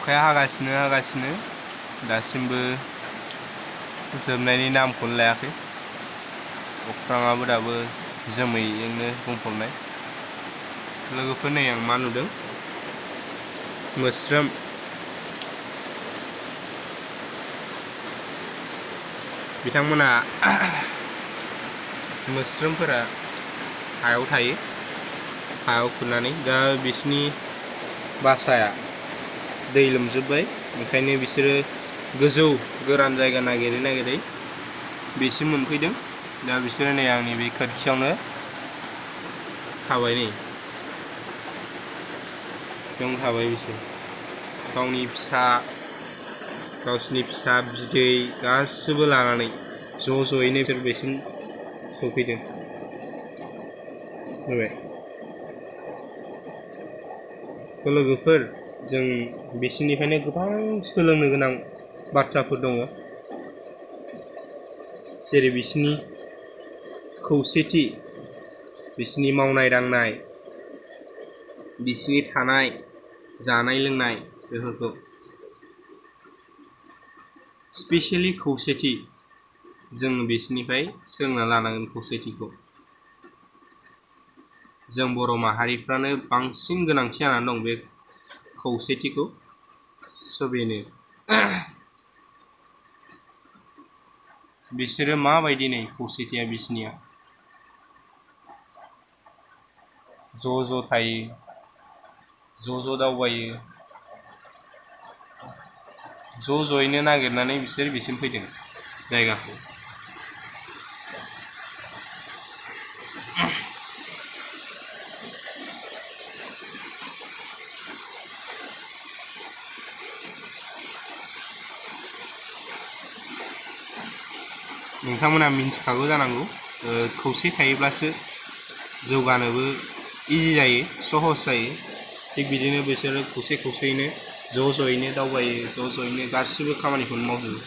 अखाया हागासिनो दासिमबो जोबनायनि नामखौनो लायाखै। अख्राङाबो दाबो जोमैजोंनो बुंफबनाय। लोगोफोर नै आं मा नुदों, मोस्रोम बिथांमोना मोस्रोमफोरा हायाव थायो, हायाव खुरनानै। दा बिसिनि बासाया दै लोमजोब्बाय, ओंखायनो बिसोरो गोजौ गोरान जायगा नागिरै बेसिम मोनफैदों। दा बिसोरो नै आंनि बे खोरखियावनो थाबाय, नै बेयावनो थाबाय बिसोर गावसिनि फिसा बिदै गासिबो लानानै ज'यैनो बिसोर बेसिम सफैदों। लोगोफोर, जों बिसोरनिफ्रायनो गोबां सोलोंनो गोनां बाथ्राफोर दङ, जेरै बिसोरनि खौसेथि, बिसोरनि मावनाय दांनाय, बिसोरनि थानाय जानाय लोंनाय, बेफोरखौ स्पेसियेलि खौसेथि जों बिसोरनिफ्राय सोलोंना लानांगोन। खौसेथिखौ जों बर' माहारिफ्रानो बांसिन गोनांथि जानानै दं, बे खौसेथिखौ। बेनो बिसोरो माबायदि, नै खौसेथिया बिसोरनिया ज' थायो, ज' दावबायो, ज'यैनो नागिरनानै बिसोर बिसिम फैदों जायगाखौ। नोंथांमोना मिन्थिखागौ जानांगौ, खौसे थायोब्लासो जौगानोबो इजि जायो, सहस जायो। थिग बिदिनो बिसोरो खौसेयैनो ज'यैनो दावबायो, ज'यैनो गासिबो खामानिखौनो मावजोबो।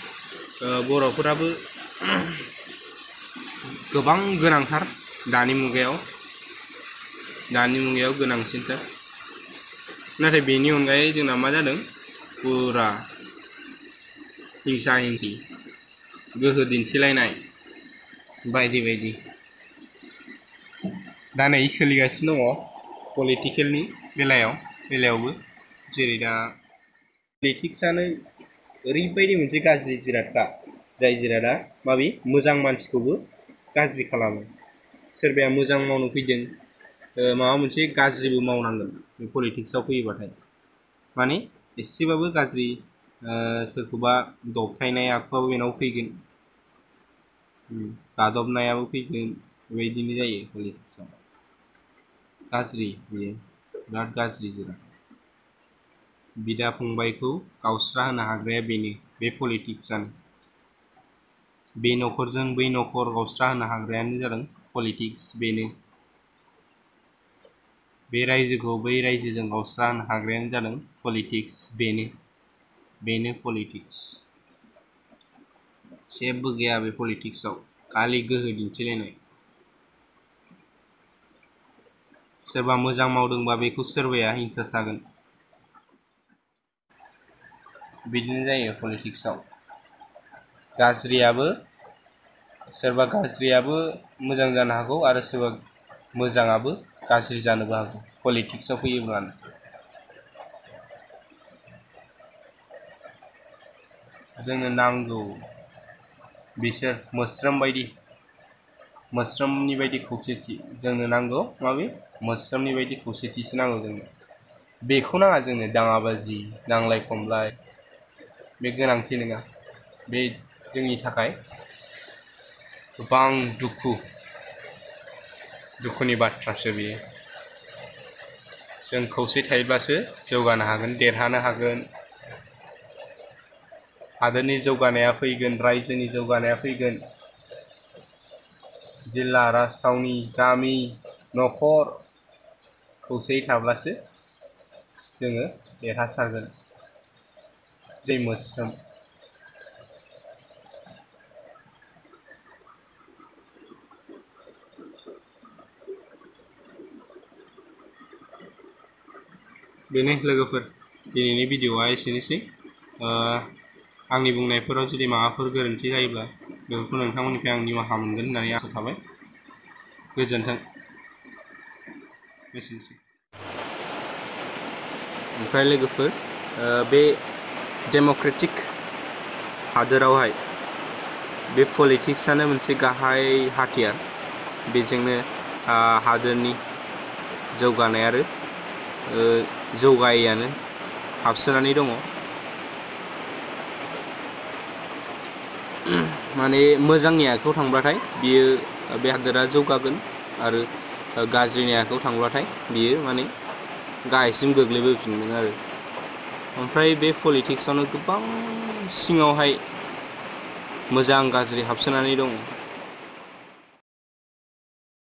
बर'फोराबो गोबां गोनांथार दानि मुगायाव गोनांसिनथार। नाथाय बेनि अनगायै जोंना मा जादों, फुरा हिंसा हिंसि, गोहो दिन्थिलायनाय बायदि दा नै सोलिगासिनो दङ पलिटिकेलनि बेलायावबो। जेरै दा पलिटिक्सआनो ओरैबायदि मोनसे गाज्रि जिरादखा, जाय जिरादा मोजां मानसिखौबो गाज्रि खालामो। सोरबाया मोजां मावनो फैदों, माबा मोनसे गाज्रिबो मावनांगोन बे पलिटिक्सआव फैयोबाथाय। माने एसेबाबो गाज्रि, सोरखौबा दबथायनाय आखुआबो बेनाव फैगोन, गादबनायाबो फैगोन। बेबायदिनो जायो पलिटिक्सआव। गाज्रि, बेयो बिराद गाज्रि जिराद। बिदा फंबायखौ गावस्रा होनो हाग्राया बेनो, बे पलिटिक्सआनो। बे न'खरजों बै न'खर गावस्रा होनो हाग्रायानो जादों पलिटिक्स। बेनो बे रायजोखौ बै रायजोजों गावस्रा होनो हाग्रायानो जादों पलिटिक्स। बेनो पलिटिक्स। जेबो गैया बे पलिटिक्सआव, खालि गोहो दिन्थिलायनाय। सोरबा मोजां मावदोंबा बेखौ सोरबाया हिंसा जागोन। बिदिनो जायो पलिटिक्सआव। सोरबा गाज्रियाबो मोजां जानो हागौ, आरो सोरबा मोजाङाबो गाज्रि जानोबो हागौ पलिटिक्सआव फैयोब्लानो। जोंनो नांगौ बिसोर मोस्रोमनि बायदि खौसेथि। जोंनो नांगौ मोस्रोमनि बायदि खौसेथिसो नांगौ जोंनो। बेखौ नाङा जोंनो दाङाबाजि, नांलाय खमलाय, बे गोनांथि नङा। बे जोंनि थाखाय गोबां दुखुनि बाथ्रासो बेयो। जों खौसे थायोब्लासो जौगानो हागोन, देरहानो हागोन। हादोरनि जौगानाया फैगोन, रायजोनि जौगानाया फैगोन। जिल्ला, राजथावनि, गामि, न'खर खौसेयै थाब्लासो जोङो देरहासारगोन। जै मोस्रोम। बेनो लोगोफोर। दिनैनि भिडिअआ एसेनोसै। आंनि बुंनायफोराव जुदि माबाफोर गोरोन्थि जायोब्ला बेफोरखौ नोंथांमोननिफ्राय आं निमाहा मोनगोन होननानै आसा थाबाय। गोजोन्थों। एसेनोसै। ओमफ्राय लोगोफोर, बे डेम'क्रेटिक हादोरावहाय बे पलिटिक्सआनो मोनसे गाहाय हाथियार। बेजोंनो हादोरनि जौगानाय आरो जौगायैयानो हाबसोनानै दङ। माने मोजांनि आखायाव थांब्लाथाय बियो बे हादोरा जौगागोन आरो गाज्रिनि आखायाव थांब्लाथाय बियो माने गाहायसिम गोग्लैबोफिनगोन आरो। ओमफ्राय बे पलिटिक्सआवनो गोबां सिङावहाय मोजां गाज्रि हाबसोनानै दङ।